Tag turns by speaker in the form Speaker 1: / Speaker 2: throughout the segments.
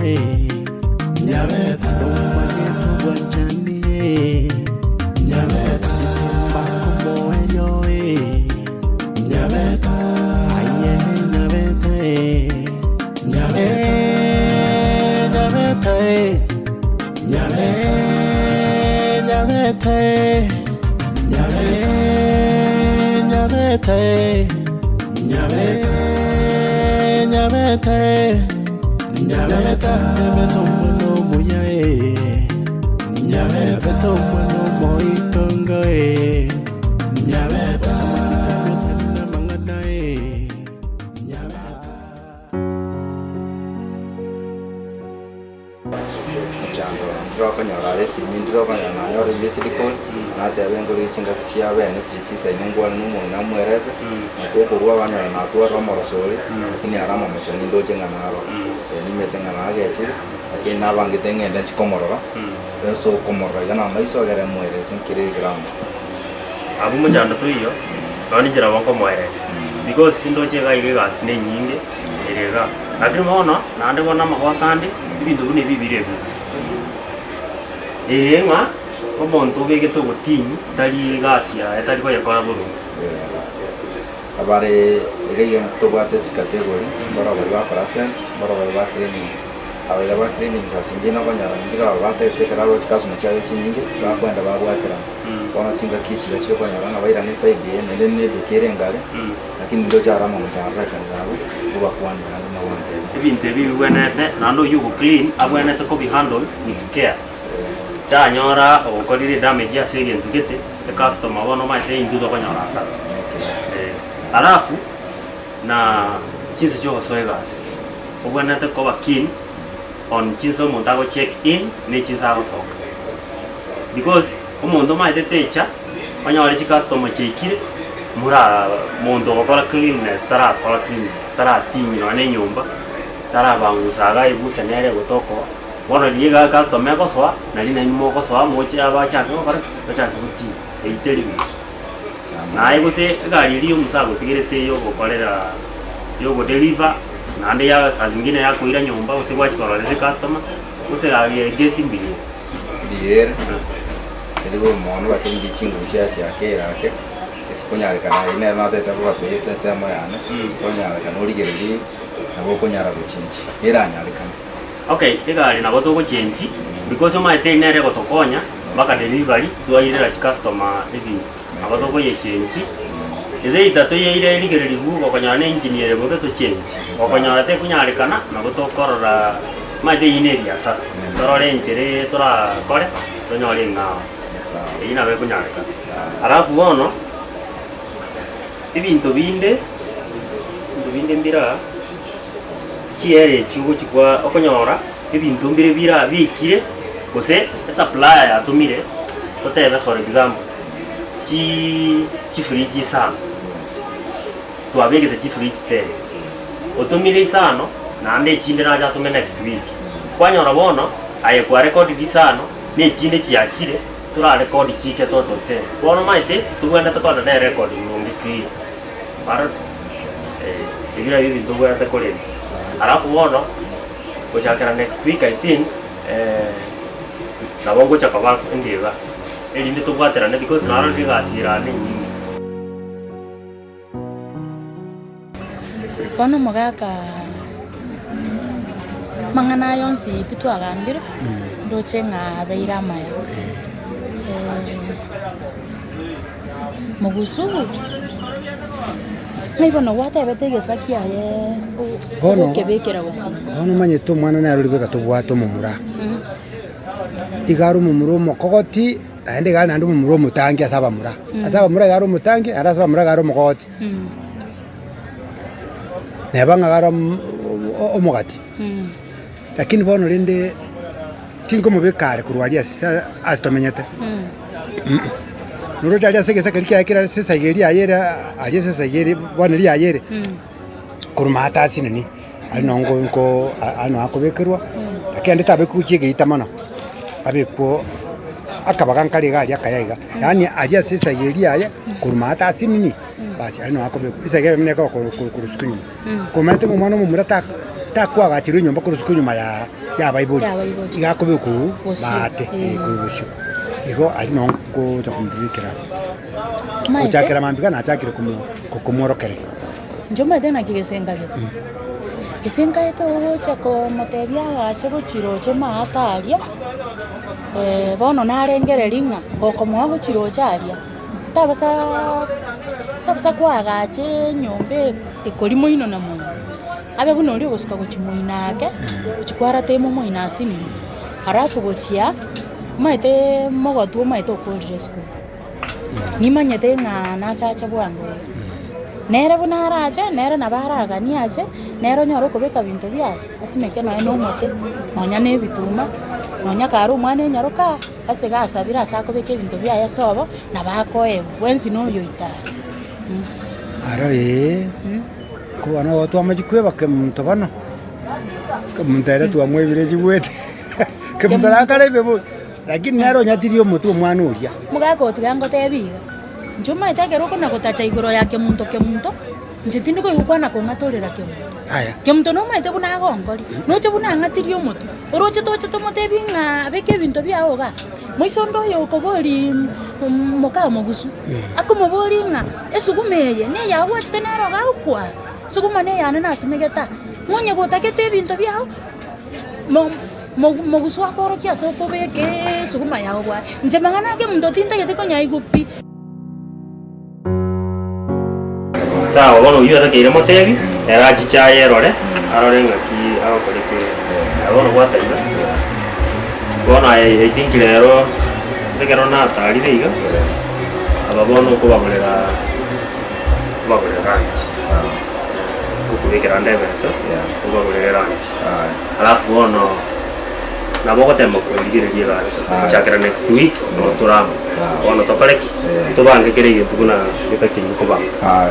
Speaker 1: Nyabeta Nomanyete obwanchani Nyabeta Mbakomoerio Nyabeta Aye Nyabeta Nyabeta Nyabeta Nyabeta Nyabeta Nyabeta Nyabeta omwana omuya eh. Nyabeta omwana omoitongo eh. Nyabeta amasikani otari namang'ana eh. Nyabeta.
Speaker 2: Mochando ndire okonyora are esimi ndire okonyora nanyore missed call, nateba engoro ye chingaki chia bene chiria chisaine nkwane na omong'ina amoerese, nakwo okorwa banyora natwarire omoroso oria, lakini aro amamocho nindoche ng'a naro, nimanyete ng'a nagechire, lakini nabangete ng'ende nchie komorora, ase okomorora iga na amaiso egere moerese nkere egrama.
Speaker 3: Abwo mochando toiyo, nonya ninche nabo nkomoeresa, because ndoche iga iga egasi na enyinge ere igaa. Lakini bono, naende bono amagoso ande, ebinto buna ebi bire ebinse. Eye ng'a omonto obegete ogotinyi tari egasi yaye tari koyekora boronge.
Speaker 2: Abare iga iga tobwate chicategory, mbaro baria bakora sales, mbaro baria ba cleaning. Aba iga ba cleaning saa zingine okonyora ndire aba ba sales ekero aroche customer chiaye chinyinge, bakoenda babwaterana. Bono chingaki echi iga chiokonyora ng'a bairane eside eye naende ne eduka ere engare, lakini ndoche aro amamocho arorekane abwo, obakwane naende buna gwantebia.
Speaker 3: Ebinto ebi bibwenerete naende oyio ogo clean abwenerete kobi handle with care. Tanyora ogokorire edamage ase egento gete, ecustomer bono omanyete intwe tokonyora hasara. Eh, alafu na chinsa chiogosoa egasi, obwenerete koba keen on chinsa omonto ago check in ne chinsa agosoka. Because omonto omanyete techa, onyore chicustomer chiaikire, mura monto ogokora cleanliness tarakora cleanliness, taratinyia nonya na enyomba, tarabangusa iga aebuse nere egotoka oo. Bono riria iga ecustomer egosoa, nari nainwe mogosoa moche abachake gokora ki? Bachake gotinyia, eyio teri buya. Naye gose egari eria ya omusa agotigerete yogokorera yogodeliver, naende ya saa zingine yakoira nyomba gose gwachia korora ecustomer, gose egari eye egesi mbuya ere.
Speaker 2: Mbuya ere, teri bobe mono lakini riria chinguru chiachia ake ake, ase konyarekana eyio nere natete kobatebia ase ensemo yane, ase konyarekana origererie nabo okonyara gochenji, eranyarekane.
Speaker 3: Okay, egari nabo togochenji, because omanyete eyio nere egotokonya mpaka delivery twairera chicustomer ebinto, nabo tokoyechenji, is either toyeire erigereriwu gokonyora na engine ere bobe tochenji, gokonyora tekonyarekana nabo tokorora omanyete eyio na ebiasara, torore enchera eye torakore tonyore eng'ao, eyio nabo ekonyarekana. Alafu bono, ebinto binde, ebinto binde mbire aa. Chiere echi ogochia kwa okonyora ebinto mbire bira biikire gose esupplier yatomire totebe for example chii chifridge isano, twabegete chifridge ten, otomire isano naende echinde nache atome next week, kwanyora bono aye kwarecordire isano na echinde chiachire torarecord chiike total ten. Bono omanyete tobwenerete kogenda na erecord boronge clear. Barabwo, eh, ebi nabio ebinto obwenerete korenda. Alafu bono, gochakera next week I think, eh, nabo ngocha koba ndiga, erinde tobwaterane because narorire egasi ere ane enyinge.
Speaker 4: Bono omogaka amang'ana aya onsi pi twagambire, ndoche ng'a abeire amaya. Mogusu, ng'ai bono gwatebete egesa kiaye
Speaker 5: Bono
Speaker 4: ogokebekera gosinya?
Speaker 5: bono omanyete omwana nere oria bweka tobwate omomura, iga are omomura omokogoti naende iga are naende omomura omotangi ase abamura. Ase abamura iga are omotangi naende ase abamura iga are omokogoti. Neba ng'a iga are omogati. Lakini bono rende tinkomobeka are korwa aria ase ase tomenyete. Noroche aria ase egesaku keria kiaye kere ase esaiga eria yaye ere aria ase esaiga eria bono eria yaye ere, korwa maate asinini, aria noo nko nko aria noo akobekerwa, lakini ande tabekwa gochia egeita mono, abekwo akabaga nkare iga aria akaya iga, yaani aria ase esaiga eria yaye korwa maate asinini, basi aria noo akobekwa, esaiga eyemo nere ekoba korwa korwa korwa suku nyuma. Komanyete ng'a omwana omomura taka. Takoagacherwa enyomba korwa isiko nyuma ya y'abaibori,
Speaker 4: Y'abaibori.
Speaker 5: iga akobekwa
Speaker 4: Bosio,
Speaker 5: maate,
Speaker 4: eh.
Speaker 5: eh, korwa bosio. Igo aria noo ngocha komobekera
Speaker 4: Omanyete?
Speaker 5: gochakera mambia iga nachakire komo komworokereria.
Speaker 4: Inche omanyete naki gesenkagete? Gesenkagete ogocha komotebia agache gochiroche maate aria, bono narengereria ng'a gokomoa gochiroche aria, tabasa tabasa koagacha enyomba ekori moino na moino, abe buna oria ogosuka gochia moino ake, gochia kwarata ime omoino asinini, alafu gochia omanyete mogotu omanyete okorire esukuru. Nimanyete ng'a nachache bwango iga. Nere buna arache, nere nabo araganie ase, nere onyore okobeka binto biaye, asimeke nonya na omote, nonya na ebituma, nonya kare omwana enyaroka ase gasabire ase akobeka ebinto biaye ase obo, nabo akoegwa, bwensi na oyoito are.
Speaker 5: Aro ee, ko bono igo twamachia kweba kemonto bono, kemonto ere twamwebire chigwete, kemonto nakare ime bo. Lakini nere onyatirie omotwe omwana oria.
Speaker 4: Omogaka oo tiga ngotebie iga, inche omanyete ekero okona gotacha igoro ya kemunto kemunto, inche tindi koigwa kwana kong'atorera kemunto.
Speaker 5: Aya.
Speaker 4: Kemunto nomanyete buna agonkori, noche buna ang'atirie omotwe, oroche toche tomotebie ng'a beka ebinto biago igaa. Moiso onde oyo okoboria moka omogusu, akomoboria ng'a esuguma eye neyao gwachete nero igaa okwaa, esuguma neyane nasimegete aa, ng'onye gotagete ebinto biago. Mogusu akoorokia ase okobeka esuguma yao bwaye. Inche mang'ana ake omonto tintagete konyaigwa pi.
Speaker 3: Sawa, bono oyio otakeire motebi, ere achiche ayerore, arore ng'aki agokora ekere. Aye bono gwataiga, bono aye I think rero, ekero natarire iga, aba bono okobagorera okobagorera lunch. Okobekera ande ebesa, obagorere lunch. Alafu bono nabo ogotema korigereria egasi gochakera next week nabo tore amo. Bono tokore ki? Tobange kera egento buna getakeire kobangwa.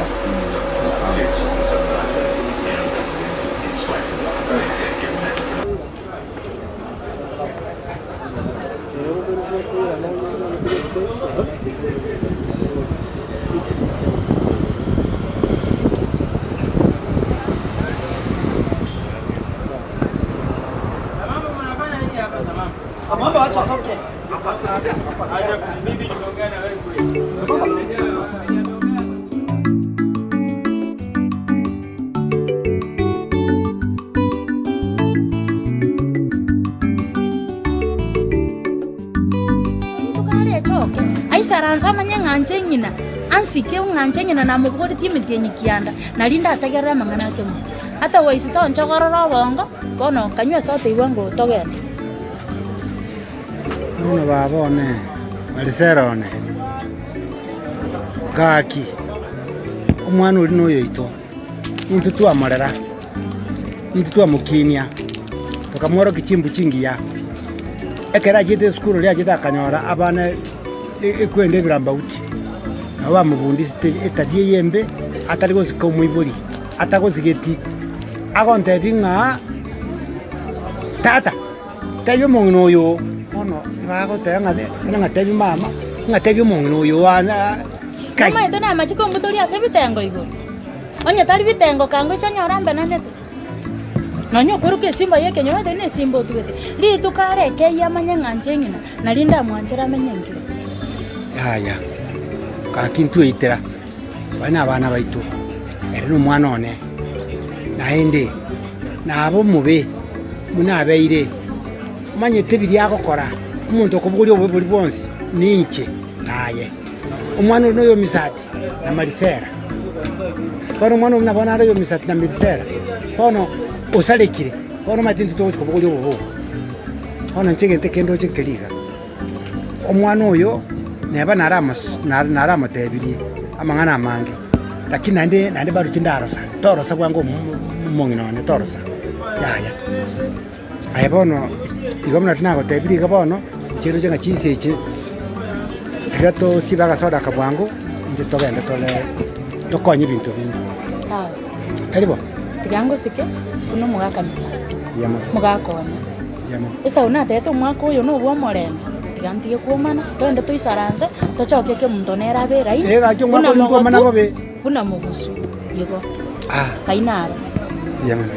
Speaker 4: Rituko arechoke, aisaranse amanye ng'a inche ng'ina, ansike ng'a inche ng'ina namobogoretie emetienyi kianda, nario ndategerere amang'ana ake mono. Otherwise tonchogorora obongo, bono kanywa ase oteigwa ng'o togende.
Speaker 5: Bono baba one, Marisela one, gaki, omwana oria noyoito, intwe twamorera, intwe twamokinia, tokamworokia chimbu chingiya. Ekero achiete esukuru riria achiete akanyora abana ekwenda ebirambauti, nabo bamobundisete etabia eye embe, atari gosika omoibori, atagosigeti, agontebia ng'a tata. Tebia omong'ina oyo bono bagoteba ng'a buna ng'a tebia mama, ng'a tebia omong'ina oyo kai.
Speaker 4: Nomanyete namachiko mbutorie ase ebitengo igoro, onye tari bitengo kangocha onyore ambenanete. Nonya okweruka esimba y'ekenyoro otari na esimba otugete, rituko arekeyie amanye ng'a inche ng'ina, nario ndamwanchere amenye nkere.
Speaker 5: Yaya, gaki ntweitera, baria na abana baito, ere na omwana one, naende naba omobe. Buna abeire, omanyete biria agokora, omonto okobogoria obobe boria bwonsi ninche naye. Omwana oria noyo Misati na Marisera. Bono omwana oria nabo nare oyo Misati na Marisera, bono osarekire, bono omanyete intwe togochia kobogoria obobe obo. Bono inche egento ekende ndoche nkeri iga, omwana oyo neba naramotebirie amang'ana amange. Lakini naende naende bado tindarosa, torosa bwango omong'ina one torosa, yaya. Aye bono, igo buna tinagotebirie iga bono, inche ndoche ng'a chinsa echi, tiga tosibe agasoda aka bwango, intwe togende tore tokonye ebinto binde.
Speaker 4: Sawa.
Speaker 5: Tari bo?
Speaker 4: Tiga ngosike buna omogaka Misati,
Speaker 5: Mbuya mono,
Speaker 4: omogaka one.
Speaker 5: mbuya mono.
Speaker 4: Esau natebete omwaka oyo nobwa omorembe, tiga ntige kwomana, togende toisaranse, tochoke kemonto nere abe eraini,
Speaker 5: Eh, gaki omwaka
Speaker 4: buna
Speaker 5: oyo nkwomana
Speaker 4: mogotu,
Speaker 5: bobe.
Speaker 4: buna mogusu, igo.
Speaker 5: Ah.
Speaker 4: Kai naro.
Speaker 5: Mbuya mono.